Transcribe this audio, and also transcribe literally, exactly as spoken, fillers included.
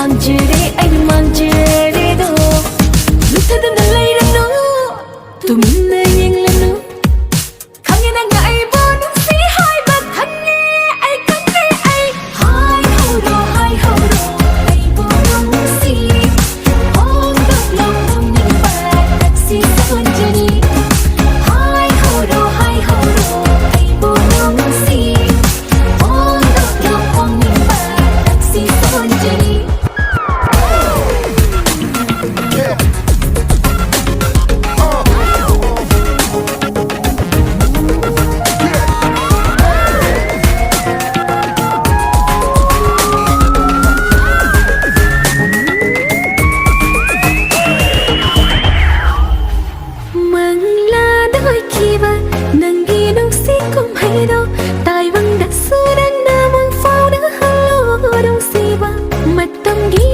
ꯃꯥꯡꯖꯔꯦ, ꯑꯩ ꯃꯥꯡꯖꯔꯦꯗꯣ꯫ ꯂꯨꯞꯊꯗꯨꯅ ꯂꯩꯔꯅꯨ, ꯇꯨꯃꯤꯟꯅ ꯌꯦꯡꯂꯅꯨ꯫ ꯈꯪꯉꯦ ꯅꯪꯅ ꯑꯩꯕꯨ ꯅꯨꯡꯁꯤ ꯍꯥꯏꯕ ꯈꯪꯉꯦ, ꯑꯩ ꯈꯪꯉꯦ, ꯑꯩ꯫ ꯍꯥꯏꯍꯧꯔꯣ, ꯍꯥꯏꯍꯧꯔꯣ, ꯑꯩꯕꯨ ꯅꯨꯡꯁꯤ꯫ ꯐꯣꯡꯗꯣꯛꯂꯣ ꯐꯣꯡꯅꯤꯡꯕ ꯊꯛꯁꯤ ꯁꯣꯟꯖꯅꯤ꯫ ꯍꯥꯏꯍꯧꯔꯣ, ꯍꯥꯏꯍꯧꯔꯣ, ꯑꯩꯕꯨ ꯅꯨꯡꯁꯤ꯫ ꯐꯣꯡꯗꯣꯛꯂꯣ ꯐꯣꯡꯅꯤꯡꯕ ꯊꯛꯁꯤ ꯁꯣꯟꯖꯅꯤ꯫ ꯃꯪꯂꯥꯗ ꯑꯣꯏꯈꯤꯕ ꯅꯪꯒꯤ ꯅꯨꯡꯁꯤ ꯀꯨꯝꯍꯩꯗꯣ ꯇꯥꯏꯕꯪꯗꯁꯨ ꯅꯪꯅ ꯃꯪ ꯐꯥꯎꯅꯍꯜꯂꯣ ꯅꯨꯡꯁꯤꯕ꯫ ꯃꯇꯝꯒꯤ